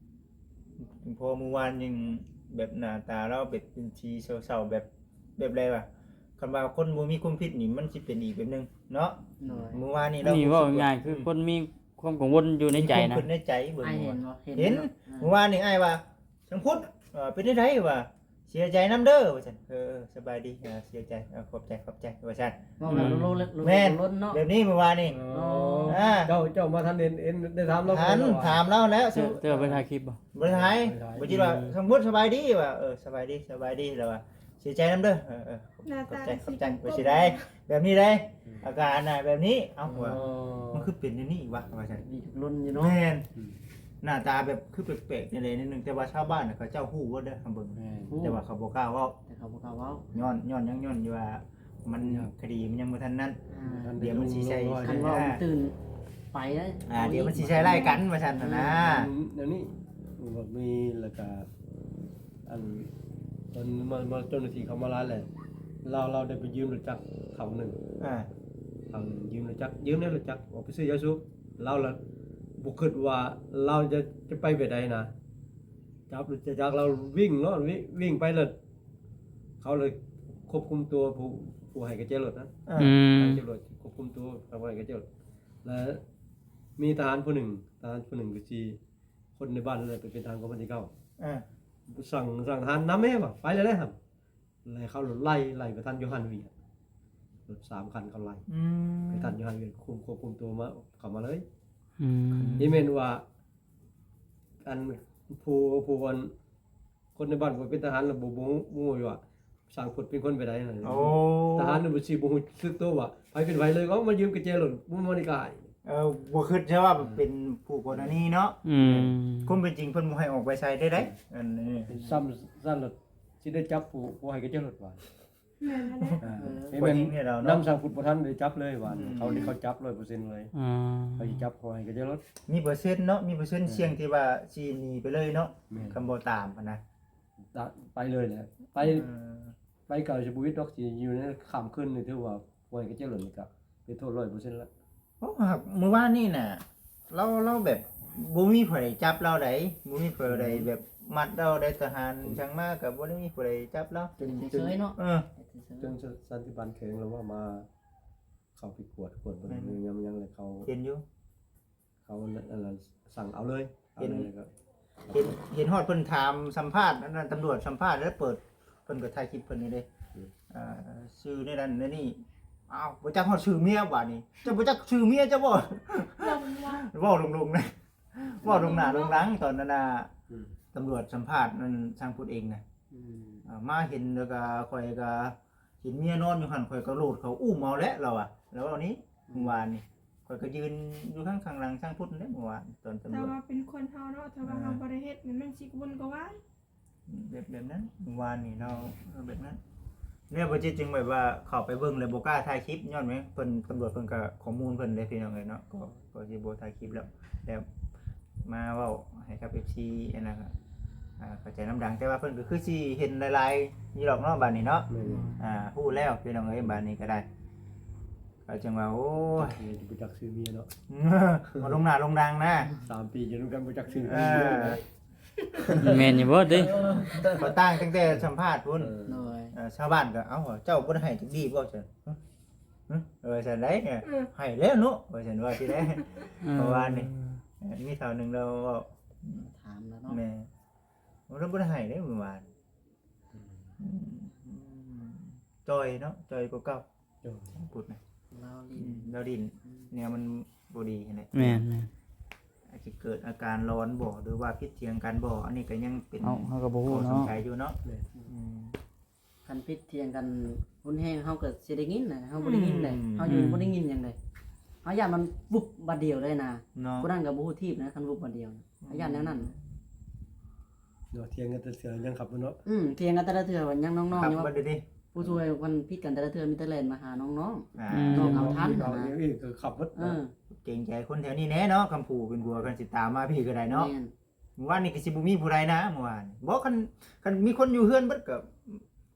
ພໍມື້ວານຍັງແບບໜ້າຕາລາວແບບເປັນສີເສົ້າໆ ແບບ ແບບໃດວະ ຄັນວ່າຄົນບໍ່ມີຄວາມຜິດນີ້ ມັນຊິເປັນອີກແບບໜຶ່ງເນາະ ໂດຍ ມື້ວານນີ້ລາວ ນີ້ເວົ້າງ່າຍໆ ຄືຄົນມີຄວາມກັງວົນຢູ່ໃນໃຈນະ ມີຄວາມຄິດໃນໃຈເບິ່ງ ອ້າຍເຫັນບໍ່? ເຫັນ ເຫັນ ເນາະ ມື້ວານນີ້ອ້າຍວ່າ ຊ່າງພຸດ ເອີ ເປັນຈັ່ງໃດວະ ເສຍໃຈນຳເດີ ວ່າຊັ້ນ ເອີ ເອີ ສະບາຍດີ ເອີ ເສຍໃຈ ເອີ ຂອບໃຈ ຂອບໃຈ ວ່າຊັ້ນ ເວົ້າກັນ ອືມ ໂລໆ ແບບນີ້ມື້ວານນີ້ ອໍ ເຈົ້າ ເຈົ້າມາທັນເຫັນ ເຫັນ ໄດ້ຖາມລາວ ຖາມ ຖາມລາວແລ້ວ ເຈົ້າ ເຈົ້າໄປຖ່າຍຄລິບບໍ່? ບໍ່ໄດ້ຖ່າຍ ບໍ່ໄດ້ຖ່າຍ ບໍ່ຄິດວ່າ ອືມ ສົມມຸດສະບາຍດີວ່າ ເອີ ສະບາຍດີ ສະບາຍດີ ລາວວ່າ ເສຍໃຈນຳເດີ ເອີ ເອີ ຂອບໃຈ ຂອບໃຈ ບໍ່ເສຍໃຈ ແບບນີ້ເດ້ ອືມ ອາການນະແບບນີ້ ເອົ້າ ວ່າ ມັນຄືເປັນແນວນີ້ວະ ວ່າຊັ້ນ ມີລຸ້ນຢູ່ເນາະ ແມ່ນ ອືມ ໜ້າຕາແບບຄືແປກໆ ຈັ່ງໃດໜ້ອຍໜຶ່ງ ແຕ່ວ່າຊາວບ້ານນະ ເຂົາເຈົ້າຮູ້ເບິດເດີ ເຮົາເບິ່ງ ແມ່ນ ແຕ່ວ່າເຂົາບໍ່ກ້າເວົ້າ ແຕ່ເຂົາບໍ່ກ້າເວົ້າ ຍ້ອນ ຍ້ອນຫຍັງ ຍ້ອນທີ່ວ່າມັນ ຄະດີມັນຍັງບໍ່ທັນນັ້ນ ອ່າ ດຽວມັນຊິໃສ່ ຄັນເວົ້າມັນຕື່ນໄປເດ້ ອ່າ ດຽວມັນຊິໃສ່ຮ້າຍກັນ ວ່າຊັ້ນນະ ອືມ ແນວນີ້ ແບບນີ້ ແລ້ວກະ ອັນ ເພິ່ນມາ ມາ ເຈົ້າໜ້າທີ່ເຂົາມາຫຼາຍແຫຼະ ລາວ ລາວໄດ້ໄປຢືມລົດຈັກເຂົາໜຶ່ງ ອ່າ ເຂົາໜຶ່ງ ຢືມລົດຈັກ ຢືມແດ່ລົດຈັກ ອອກໄປຊື້ຢາສູບ ລາວລະບໍ່ຄິດວ່າລາວຈະ ຈະໄປແບບໃດນະ ຈັບລົດຈັກ ລາວວິ່ງເນາະ ວິ່ງ ວິ່ງໄປເລີຍ ເຂົາເລີຍຄວບຄຸມຕົວຜູ້ ຜູ້ໃຫ້ກະແຈລົດນະ ອ່າ ອືມ ໃຫ້ກະແຈລົດ ຄວບຄຸມຕົວຜູ້ໃຫ້ກະແຈລົດ ແລະ ມີທະຫານຜູ້ໜຶ່ງ ທະຫານຜູ້ໜຶ່ງກໍຊິ ຄົນໃນບ້ານນັ້ນແຫຼະ ໄປເປັນທະຫານກອງພັນທີເກົ້າ ອ່າ ສັ່ງ ສັ່ງທະຫານນຳແດ່ວ່າ ໄປແລ້ວເດ້ ແລ້ວເຂົາໄລ່ ໄລ່ປະທານໂຢຮັນວຽດ ລົດສາມຄັນເຂົາໄລ່ ອືມ ໄປທັນຢູ່ຫັ້ນ ຄວບຄຸມ ຄວບຄຸມຕົວມາ ເຂົ້າມາເລີຍ ອືມ ນີ້ແມ່ນວ່າ ອັນ ຜູ້ ຜູ້ ອັນ ຄົນໃນບ້ານບໍ່ເປັນທະຫານ ແລ້ວບໍ່ ບໍ່ ບໍ່ຮູ້ວ່າ ຊ່າງພຸດເປັນຄົນໄປໃດນັ້ນ ໂອ້ ທະຫານນີ້ບໍ່ຊິ ບໍ່ຮູ້ສຶກໂຕວ່າໃຜເປັນໃຜເລີຍ ເອົາມາຢືມກະແຈລົດ ບໍ່ມານີ້ກາຍ ເອີ ບໍ່ຄິດໃຊ່ວ່າເປັນຜູ້ກໍລະນີເນາະ ອືມ ຄວາມເປັນຈິງເພິ່ນບໍ່ໃຫ້ອອກໄປໃສໄດ້ໃດ ອັນນີ້ ເປັນຊ້ຳຊັ້ນລະ ຊິໄດ້ຈັບຜູ້ ຜູ້ໃຫ້ກະແຈລົດວ່າ ແມ່ນຫັ້ນແຫຼະ ເອີ ເອີ ເຫັນແມ່ນ ນຳຊ່າງພຸດບໍ່ທັນໄດ້ຈັບເລີຍວ່າ ອືມ ເຂົານີ້ເຂົາຈັບຮ້ອຍເປີເຊັນເລີຍ ອືມ ເຂົາຊິຈັບ ເຂົາໃຫ້ກະແຈລົດ ມີເປີເຊັນເນາະ ມີເປີເຊັນ ແມ່ນ ສ່ຽງທີ່ວ່າຊິໜີໄປເລີຍເນາະ ແມ່ນ ຄັນບໍ່ຕາມຫັ້ນນະ ຕາ ໄປເລີຍແຫຼະ ໄປ ເອີ ໄປກະຊິບໍ່ຜິດດອກ ຊິຢູ່ໃນຂ້າມຄືນນີ້ ຖືວ່າບໍ່ໃຫ້ກະແຈລົດນີ້ກະເປັນໂທດຮ້ອຍເປີເຊັນລະ ໂອ້ ຫາກມື້ວານນີ້ນະ ລາວ ລາວແບບບໍ່ມີຜູ້ໃດຈັບລາວໃດ ບໍ່ມີຜູ້ໃດແບບມັດລາວໃດ ທະຫານ ອືມ ຫຍັງມາກະບໍ່ໄດ້ມີຜູ້ໃດຈັບລາວ ຈົນ ຈົນ ເອີ ຈົນສັນຕິບານແຂວງລາວວ່າມາ ເຂົ້າໄປກວດ ກວດເບິ່ງ ແມ່ນ ຍາມຫຍັງແລ້ວເຂົາ ເຫັນຢູ່ ເຂົາ ອັນນັ້ນ ສັ່ງເອົາເລີຍ ເຫັນ ເອົາເລີຍ ເຫັນ ເຫັນຮອດເພິ່ນຖາມສຳພາດ ອັນນັ້ນ ຕຳຫຼວດສຳພາດ ແລ້ວເປີດ ເພິ່ນກໍຖ່າຍຄລິບເພິ່ນນີ້ເດ້ ອືມ ອ່າ ຊື່ແນວນັ້ນແນວນີ້ ອ້າວ ບໍ່ຈັກຮອດຊື່ເມຍບາດນີ້ ເຈົ້າບໍ່ຈັກຊື່ເມຍເຈົ້າບໍ່ ເວົ້າລົງໆນະ ເວົ້າລົງໜ້າລົງຫຼັງ ຕອນນັ້ນນະ ອືມ ຕຳຫຼວດສຳພາດນັ້ນ ຊ່າງພຸດເອງນະ ອືມ ເອີ ມາເຫັນແລ້ວກໍ ຂ້ອຍກໍເຫັນເມຍນອນຢູ່ຫັ້ນ ຂ້ອຍກໍໂລດເຂົ້າອຸ້ມເອົາແຫຼະ ລາວວ່າ ລາວເວົ້ານີ້ ອືມ ມື້ວານນີ້ ຂ້ອຍກໍຢືນຢູ່ຂ້າງ ຂ້າງຫຼັງຊ່າງພຸດນັ້ນແຫຼະ ມື້ວານ ຕອນຕຳຫຼວດ ຖ້າວ່າເປັນຄົນເຮົາເນາະ ຖ້າວ່າເຮົາ ເອີ ບໍ່ໄດ້ເຮັດ ມັນ ມັນຊິວຸ່ນກວ່າວາຍ ແບບ ແບບນັ້ນ ວານນີ້ເນາະ ເອີ ແບບນັ້ນ ແລ້ວບໍ່ຈິດຈຶ່ງແບບວ່າເຂົ້າໄປເບິ່ງແລ້ວບໍ່ກ້າຖ່າຍຄລິບ ຍ້ອນຫຍັງ ເພິ່ນ ຕຳຫຼວດເພິ່ນກໍຂໍ້ມູນເພິ່ນເດ້ ພີ່ນ້ອງເອີຍເນາະ ກໍ ກໍຊິບໍ່ຖ່າຍຄລິບແລ້ວ ແລ້ວມາເວົ້າໃຫ້ກັບເອັຟຊີອັນນັ້ນ ອ່າ ເຂົ້າໃຈນຳດັງ ແຕ່ວ່າເພິ່ນກໍຄືຊິເຫັນຫຼາຍໆຢູ່ດອກເນາະ ບາດນີ້ເນາະ ແມ່ນ ອ່າ ຮູ້ແລ້ວ ພີ່ນ້ອງເອີຍ ບາດນີ້ກໍໄດ້ ກໍຈັ່ງວ່າ ໂອ້ຍ ເມຍຈະບໍ່ຈັກຊື່ເມຍເນາະ ບໍ່ລົງໜ້າລົງດັງນະ ສາມປີຢູ່ນຳກັນບໍ່ຈັກຊື່ເມຍ ເອີ ແມ່ນຢູ່ບໍ່ຕິ? ເຂົາຕ່າງຕັ້ງແຕ່ສຳພາດພຸ້ນ ເອີ ໂດຍ ເອີ ຊາວບ້ານກໍ ເອົ້າ ເຈົ້າບໍ່ໄດ້ໃຫ້ຈັກດີບໍ່ ຊັ້ນ ຮະ ເອີ ຊັ້ນໃດ ເອີ ໃຫ້ແລ້ວເນາະ ວ່າຊັ້ນ ວ່າຊິໄດ້ ເອີ ເມື່ອວານນີ້ ເອີ ມີເຖົ້າໜຶ່ງລາວເວົ້າ ຖາມແລ້ວເນາະ ແມ່ນ ໂອ້ ລາວບໍ່ໄດ້ໃຫ້ເດ້ເມື່ອວານ ອືມ ອືມ ຈ່ອຍເນາະ ຈ່ອຍກວ່າເກົ່າ ເຈົ້າ ພຸດນະ ລາວຫຼິ້ນ ອືມ ລາວຫຼິ້ນ ອືມ ແນວມັນບໍ່ດີຫັ້ນແຫຼະ ແມ່ນໆ ອາດຈະເກີດອາການຫຼອນບໍ່ ຫຼືວ່າຜິດຖຽງກັນບໍ່ ອັນນີ້ກໍຍັງເປັນ ເຮົາ ເຮົາກໍບໍ່ຮູ້ເນາະ ຂ້ອສງໄສຢູ່ເນາະ ແມ່ນ ອືມ ຄັນຜິດຖຽງກັນຮຸນແຮງ ເຮົາກໍຊິໄດ້ຍິນນະ ເຮົາບໍ່ໄດ້ຍິນເດ້ ອືມ ເຮົາຢູ່ ອືມ ບໍ່ໄດ້ຍິນຫຍັງເດ້ ເຮົາຢ້ານມັນວຸບບາດດຽວເລີຍນະ ເນາະ ຜູ້ນັ້ນກໍບໍ່ຮູ້ທີບນະ ຄັນວຸບບາດດຽວນະ ອືມ ເຮົາຢ້ານແນວນັ້ນ ເນາະ ຖຽງກັນແຕ່ເທື່ອຍັງຂັບຢູ່ເນາະ ອືມ ຖຽງກັນແຕ່ລະເທື່ອວ່າຍັງນ້ອງໆ ຂັບຢູ່ ບໍ່ໄດ້ຕິ ຜູ້ຊ່ວຍມັນຜິດກັນແຕ່ລະເທື່ອມີແຕ່ແລ່ນມາຫານ້ອງໆ ອ່າ ອືມ ນ້ອງເອົາທັນ ເອົາ ນະ ເອີ ເອີ ກໍຂັບເບິດ ເອີ ເນາະ ເກງໃຈຄົນແຖວນີ້ແດ່ເນາະ ຄຳຜູ້ເປັນຜົວຄັນຊິຕາມມາພີ້ກໍໄດ້ເນາະ ແມ່ນ ມື້ວານນີ້ກໍຊິບໍ່ມີຜູ້ໃດນະ ເມື່ອວານ ບໍ່ ຄັນ ຄັນມີຄົນຢູ່ເຮືອນເບິດກໍ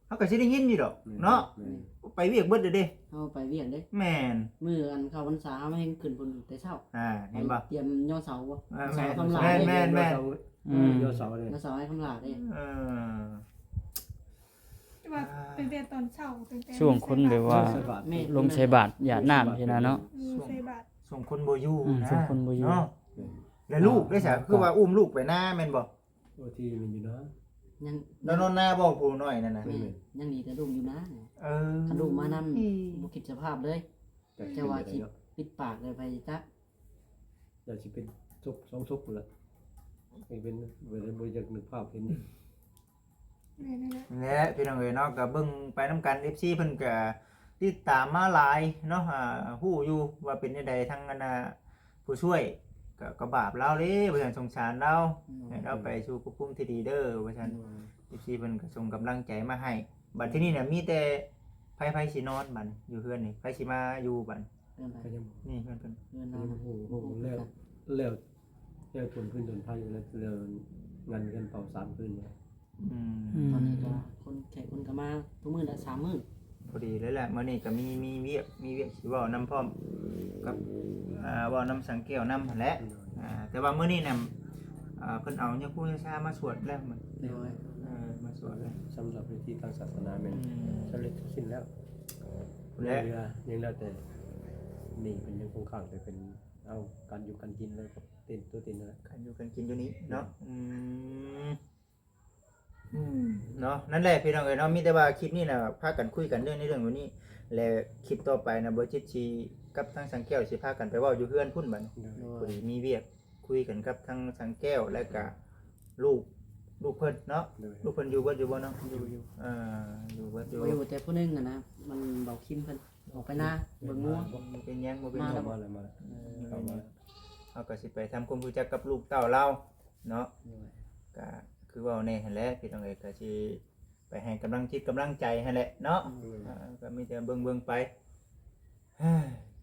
ເຮົາກໍຊິໄດ້ຍິນຢູ່ດອກ ແມ່ນ ເນາະ ແມ່ນ ໄປວຽກເບິດເດ້ ເຮົາໄປວຽກເດ້ ແມ່ນ ມື້ອັນເຂົ້າພັນສາເຮົາແຮ່ງຂຶ້ນພຸ້ນແຕ່ເຊົ້າ ອ່າ ເຫັນບໍ່ ຕຽມຍໍເສົາບໍ່ ອ່າ ເສົາ ແມ່ນ ຄຳຫຼາດ ແມ່ນ ແມ່ນ ແມ່ນ ອືມ ຍໍເສົາເດ້ ຍໍເສົາໃຫ້ຄຳຫຼາດເດ້ ເອີ ແຕ່ວ່າຕັ້ງແຕ່ຕອນເຊົ້າ ຕັ້ງແຕ່ ຊ່ວງຄົນແບບວ່າ ແມ່ນ ລົງໃສ່ບາດຢາດນ້ຳຊີ້ນະເນາະ ອືມ ໃສ່ບາດ ຊ່ວງຄົນບໍ່ຢູ່ ອືມ ນະ ຊ່ວງຄົນບໍ່ຢູ່ ເນາະ ແມ່ນ ແລ້ວລູກໄດ້ຊະ ຄືວ່າອຸ້ມລູກໄປນາແມ່ນບໍ່? ໂອທີມັນຢູ່ນະ ຍັງ ລາວນອນນາບໍ່ຜູ້ນ້ອຍນັ້ນນະ ແມ່ນ ຍັງດີແຕ່ລູກຢູ່ນາ ເອີ ຄັນລູກມານຳ ບໍ່ຄິດສະພາບເລີຍ ຈັກຊິເປັນຈັ່ງໃດເນາະ ແຕ່ວ່າຊິປິດປາກເລີຍ ໃຜຈັກ ຢ່າຊິເປັນສົບສອງສົບພຸ້ນລະ ຍັງເປັນ ບໍ່ ບໍ່ຢາກນຶກພາບເຫັນ ແມ່ນແຫຼະ ແລະ ພີ່ນ້ອງເອີຍເນາະ ກໍເບິ່ງໄປນຳກັນ ເອັຟຊີເພິ່ນກໍຕິດຕາມມາຫຼາຍເນາະ ອ່າ ຮູ້ຢູ່ວ່າເປັນແນວໃດ ທັງອັນນ່າ ຜູ້ຊ່ວຍ ກໍ ກໍບາບລາວເດ້ ວ່າຊັ້ນ ສົງສານລາວ ອືມ ໃຫ້ລາວໄປສູ່ພົບພູມທີ່ດີເດີ ວ່າຊັ້ນ ໂດຍ ເອັຟຊີເພິ່ນກໍສົ່ງກຳລັງໃຈມາໃຫ້ ບັດທີນີ້ນະ ມີແຕ່ໃຜ ໃຜຊິນອນບັດນີ້ ຢູ່ເຮືອນນີ້ ໃຜຊິມາຢູ່ບັດນີ້ ເຮືອນໃຜ ກໍຍັງ ນີ້ເຮືອນເພິ່ນ ເຮືອນລາວນະ ໂອ້ໂຫ ແລ້ວ ແລ້ວ ແລ້ວໂດນພື້ນໂດນໄຟ ແລ້ວ ແລ້ວງານເຮືອນເຜົາສາມຄືນນີ້ ອືມ ອືມ ຕອນນີ້ກໍຄົນ ແຂກຄົນກໍມາທຸກມື້ແຫຼະ ສາມມື້ ພໍດີເລີຍແຫຼະ ມື້ນີ້ກໍມີ ມີວຽກ ມີວຽກຊິເວົ້ານຳພ້ອມກັບ ອ່າ ເວົ້ານຳສັງແກ້ວນຳຫັ້ນແຫຼະ ໂດຍ ອ່າ ແຕ່ວ່າມື້ນີ້ນະ ອ່າ ເພິ່ນເອົາຍາຄູຍາຊາມາສວດແລ້ວ ໂດຍ ເອີ ມາສວດແລ້ວ ສຳລັບພິທີທາງສາສະໜາແມ່ນ ອືມ ສຳເລັດສິ້ນແລ້ວ ແລະ ຍັງເຫຼືອ ຍັງເຫຼືອແຕ່ໜີ້ເພິ່ນຍັງຄົງຄ້າງ ແຕ່ເພິ່ນເອົາການຢູ່ການກິນແລ້ວກໍເຕັນ ຕົວເຕັນນັ້ນແຫຼະ ການຢູ່ການກິນຢູ່ນີ້ເນາະ ອືມ. ເນາະ ນັ້ນແຫຼະພີ່ນ້ອງເອີຍເນາະ ມີແຕ່ວ່າຄລິບນີ້ນະພາກັນຄຸຍກັນເລື່ອງ ໃນເລື່ອງນີ້ ແລະຄລິບຕໍ່ໄປນະ ບໍ່ຈິດຊິກັບທາງສັງແກ້ວຊິພາກັນໄປເວົ້າຢູ່ເຮືອນພຸ້ນບັດນີ້ ໂດຍ ໂດຍ ພໍດີມີວຽກ ຄຸຍກັນກັບທາງສັງແກ້ວ ແລ້ວກະລູກ ລູກເພິ່ນເນາະ ໂດຍ ລູກເພິ່ນຢູ່ເບິດຢູ່ບໍ່ນ້ອງ? ຢູ່ ຢູ່ ເອີ ຢູ່ເບິດຢູ່ ບໍ່ຢູ່ແຕ່ຜູ້ໜຶ່ງຫັ້ນນະ ມັນເບົາຄິມເພິ່ນອອກໄປນາເບິ່ງງົວ ບໍ່ເປັນຫຍັງ ບໍ່ເປັນຫຍັງ ມາແລ້ວ ມາແລ້ວ ມາແລ້ວ ອືມ ເຂົ້າມາແລ້ວ ເຮົາກໍຊິໄປທຳຄວາມຮູ້ຈັກກັບລູກເຕົ້າລາວເນາະ ໂດຍ ກໍຄືເວົ້າແນ່ຫັ້ນແຫຼະ ພີ່ນ້ອງເອີຍ ກໍຊິໄປໃຫ້ກຳລັງຈິດກຳລັງໃຈຫັ້ນແຫຼະເນາະ ໂດຍ ເອີ ກໍມີແຕ່ເບິ່ງໆໄປ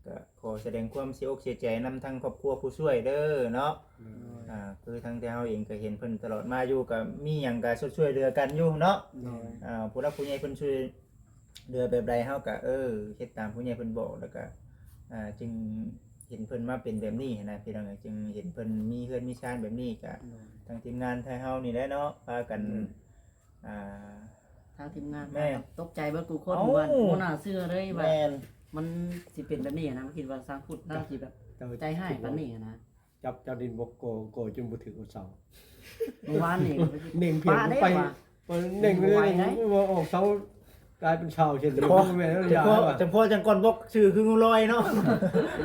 ກໍຂໍສະແດງຄວາມເສຍອົກເສຍໃຈນຳທາງຄອບຄົວຜູ້ຊ່ວຍເດີເນາະ ໂດຍ ອ່າ ຄືທາງແຕ່ເຮົາເອງກໍເຫັນເພິ່ນຕະຫຼອດມາຢູ່ ກໍມີຫຍັງກໍຊ່ວຍເຫຼືອກັນຢູ່ເນາະ ໂດຍ ອ່າ ຜູ້ຫຼັກຜູ້ໃຫຍ່ເພິ່ນຊ່ວຍເຫຼືອແບບໃດ ເຮົາກໍ ເອີ ເຮັດຕາມຜູ້ໃຫຍ່ເພິ່ນບອກ ແລ້ວກໍ ອ່າ ຈຶ່ງເຫັນເພິ່ນມາເປັນແບບນີ້ຫັ້ນນະ ພີ່ນ້ອງເອີຍ ຈຶ່ງເຫັນເພິ່ນມີເຮືອນມີຊານແບບນີ້ ກໍ ໂດຍ ທາງທີມງານໄທເຮົານີ້ແຫຼະເນາະ ພາກັນ ໂດຍ ອ່າ ທາງທີມງານ ແມ່ນ ກໍຕົກໃຈເບິດທຸກຄົນ ເອົ້າ ວ່າບໍ່ໜ້າເຊື່ອເລີຍວ່າ ແມ່ນ ມັນຊິເປັນແບບນີ້ນະ ບໍ່ຄິດວ່າຊ່າງພຸດລາວຊິແບບ ເຈົ້າ ໃຈຮ້າຍປານນີ້ນະ ຈັບ ຈັບດິນບໍ່ກໍ່ ກໍ່ຈົນບໍ່ຖືກເສົາ ເມື່ອວານນີ້ ເໜັງພຽງໄປ ປະເດ້ວ່າ ເໜັງ ບໍ່ໄຫວໄດ໋ ວ່າອອກເສົາກາຍເປັນຊາວເຊັ່ນນີ້ ເພາະ ບໍ່ແມ່ນ ເພາະ ຈັ່ງພໍຈັ່ງກ່ອນບລັອກຊື່ຄືງູລອຍເນາະ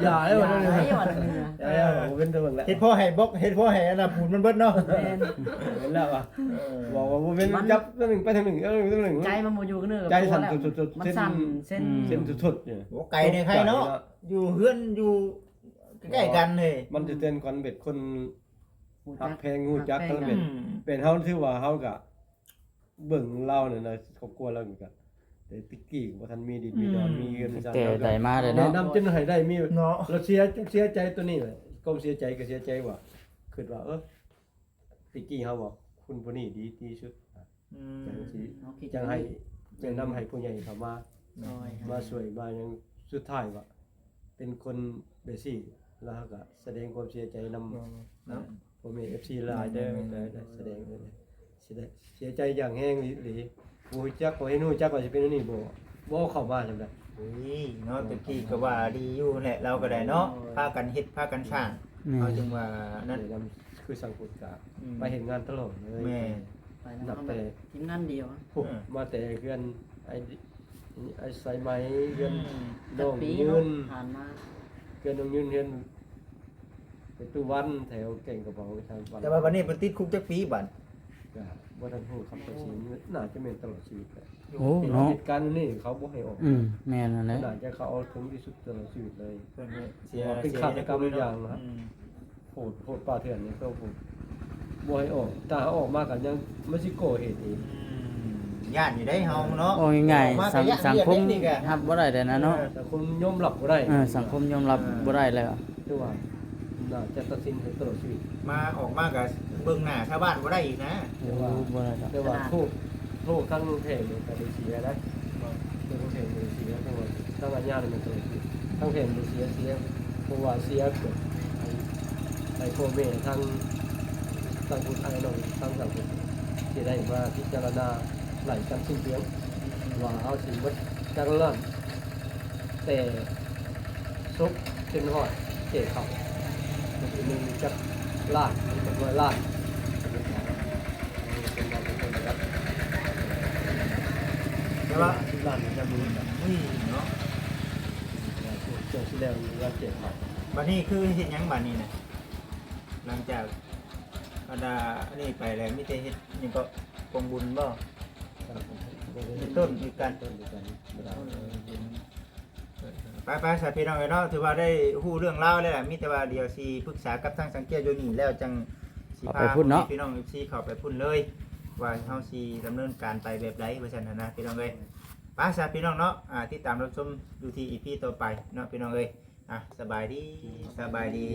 ຢ່າເດ້ ຢ່າເດ້ ວ່ານັ້ນ ເອີ ເຮັດພໍໃຫ້ບລັອກ ເຮັດພໍໃຫ້ອັນນ່າປູນມັນເບິດເນາະ ແມ່ນ ເຫັນແລ້ວວ່າ ເອີ ບອກວ່າບໍ່ແມ່ນ ມັນຈັບທາງໜຶ່ງໄປທາງໜຶ່ງ ເອີ ທາງໜຶ່ງ ໃຈມັນບໍ່ຢູ່ກັບເນື້ອ ໃຈສັ່ນ ຕົວ ຕົວ ຕົວ ມັນສັ່ນ ເສັ້ນ ເສັ້ນ ເສັ້ນສຸດໆ ໂອ້ ໄກໃນໄທເນາະ ຢູ່ເຮືອນຢູ່ໃກ້ໆກັນເລີຍ ມັນຊິເຕືອນກ່ອນເປັນຄົນ ຮູ້ຈັກ ຮັກແພງຮູ້ຈັກກັນເປັນ ອືມ ເປັນເຮົາ ຖືວ່າເຮົາກະເບິ່ງລາວນີ້ນະ ຄອບຄົວລາວນີ້ກະ ແຕ່ແຕ່ກີ້ກໍບໍ່ທັນມີດິນມີດອນ ອືມ ມີເຮືອນມີຊານ ແຕ່ໃດມາເລີຍເນາະ ແນະນຳຈົນໃຫ້ໄດ້ມີເນາະ ແລ້ວເສຍ ຈົນເສຍໃຈຕົວນີ້ແຫຼະ ຄວາມເສຍໃຈກໍເສຍໃຈວ່າ ຄິດວ່າ ເອີ ແຕ່ກີ້ເຮົາວ່າຄົນຜູ້ນີ້ດີທີ່ສຸດ ອືມ ຈັ່ງຊິ ເຮົາຄິດ ຈັ່ງໃຫ້ ຈັ່ງນຳໃຫ້ຜູ້ໃຫຍ່ເຂົ້າມາ ໂດຍ ມາຊ່ວຍມາຫຍັງ ສຸດທ້າຍວ່າເປັນຄົນແບບຊີ້ ແລ້ວເຮົາກໍສະແດງຄວາມເສຍໃຈນຳ ໂດຍ ເນາະ ພໍ່ແມ່ເອັຟຊີຫຼາຍເດີ ແມ່ນໆ ໄດ້ ໄດ້ສະແດງ ເສຍໃຈຢ່າງແຮງອີ່ຫຼີ ບໍ່ຮູ້ຈັກ ບໍ່ເຫັນຮູ້ຈັກວ່າຊິເປັນອັນນີ້ບໍ່ ບໍ່ເຂົ້າມາຈັ່ງໃດ ໂອ້ຍ ເນາະ ແຕ່ກີ້ກໍວ່າດີຢູ່ແຫຼະ ລາວກໍໄດ້ເນາະ ໂດຍ ພາກັນເຮັດ ພາກັນສ້າງ ແມ່ນ ເຮົາຈຶ່ງວ່ານັ້ນ ແນະນຳຄືສັງຄົມກະ ອືມ ໄປເຮັດງານຕະຫຼອດເລີຍ ແມ່ນ ໄປນຳ ນັບແຕ່ ທີມງານດຽວ ໂອ້ ເອີ ມາແຕ່ເຮືອນໄອ້ ໄອ້ສາຍໄໝ ເຮືອນ ອືມ ນ້ອງຍືນ ຈັກປີເນາະ ຜ່ານມາ ເຮືອນນ້ອງຍືນ ເຮືອນປະຕູວັນ ແຖວແກ້ງກະເບົາ ທາງວັນ ແຕ່ວ່າບັດນີ້ເພິ່ນຕິດຄຸກຈັກປີບັດ? ກະບໍ່ທັນຮູ້ຄຳຕັດສິນ ໜ້າຈະແມ່ນຕະຫຼອດຊີວິດແຫຼະ ໂອ້ ເນາະ ເຫດການນີ້ເຂົາບໍ່ໃຫ້ອອກ ອືມ ແມ່ນຫັ້ນແຫຼະ ໜ້າຈະເຂົາເອົາເຖິງທີ່ສຸດຕະຫຼອດຊີວິດເລີຍ ເພິ່ນເສຍ ເປັນຄາດຕະກຳຢ່າງ ອືມ ໂຫດ ໂຫດປ່າເຖື່ອນນີ້ ເຂົາບໍ່ໃຫ້ອອກ ຖ້າເອົາອອກມາກໍຍັງ ມັນຊິກໍ່ເຫດອີກ ອືມ ຢ້ານຢູ່ໄດ໋ເຮົາເນາະ ເວົ້າງ່າຍໆ ເອົາອອກມາກໍຢ້ານ ສັງຄົມ ເຮັດແບບນີ້ກໍຮັບບໍ່ໄດ້ແລ້ວນະເນາະ ເອີ ສັງຄົມຍອມຮັບບໍ່ໄດ້ ເອີ ສັງຄົມຍອມຮັບ ເອີ ບໍ່ໄດ້ແລ້ວ ຄືວ່າໜ້າຈະຕັດສິນໃຫ້ຕະຫຼອດຊີວິດ ມາ ອອກມາກໍເບິ່ງໜ້າຊາວບ້ານບໍ່ໄດ້ອີກນະ ໂອ້ ແຕ່ວ່າ ບໍ່ໄດ້ດອກ ແຕ່ວ່າ ຂະໜາດ ໂທດ ໂທດທັງແພງນີ້ກໍໄດ້ເສຍໄດ໋ ເນາະ ໂທດທັງແພງນີ້ເສຍ ແຕ່ວ່າທັງອາຍານີ້ມັນກໍໄດ້ເສຍ ທັງແພງນີ້ເສຍ ເສຍ ເພາະວ່າເສຍເກີດໃຫ້ ໃຫ້ພໍ່ແມ່ທັງ ທັງຜູ້ຊາຍເນາະ ທັງສັງຄົມ ຊິໄດ້ມາພິຈາລະນາໄລ່ກັນສິ້ນເປືອງ ວ່າເຮົາຊິໝົດຈັກລ້ານ ແຕ່ສົບຈົນຮອດແກ່ເຂົ້າ ຄົນໜຶ່ງຈັກລ້ານ ຈັກຮ້ອຍລ້ານ ເປັນວ່າເປັນຄົນລະດັບ ແຕ່ວ່າສິບລ້ານຈະມີ ເຮີ້ຍເນາະ ເຈົ້າຊິແລ້ວເງິນແກ່ເຂົ້າ ບັດນີ້ຄືເຮັດຫຍັງບັດນີ້ນະ? ຫຼັງຈາກບັນດາອັນນີ້ໄປແລ້ວ ມີແຕ່ເຮັດຫຍັງເກາະ ກອງບຸນບໍ່? ເຮັດຕົ້ນຄືກັນ ຕົ້ນຄືກັນ ໄປໆ ຊະພີ່ນ້ອງເອີຍເນາະ ຖືວ່າໄດ້ຮູ້ເລື່ອງລາວແລ້ວລະ ມີແຕ່ວ່າດຽວຊິປຶກສາກັບທາງສັງແກ້ວຢູ່ນີ້ແລ້ວ ຈັ່ງຊິພາພໍ່ແມ່ພີ່ນ້ອງເອັຟຊີເຂົ້າໄປພຸ້ນເລີຍ ວ່າເຮົາຊິດຳເນີນການໄປແບບໃດ ວ່າຊັ້ນຫັ້ນນະ ພີ່ນ້ອງເອີຍ. ໄປຊະພີ່ນ້ອງເນາະ ອ່າ ຕິດຕາມຮັບຊົມຢູ່ທີ່ອີພີຕໍ່ໄປເນາະ ພີ່ນ້ອງເອີຍ. ອ່າ ສະບາຍດີ ສະບາຍດີ.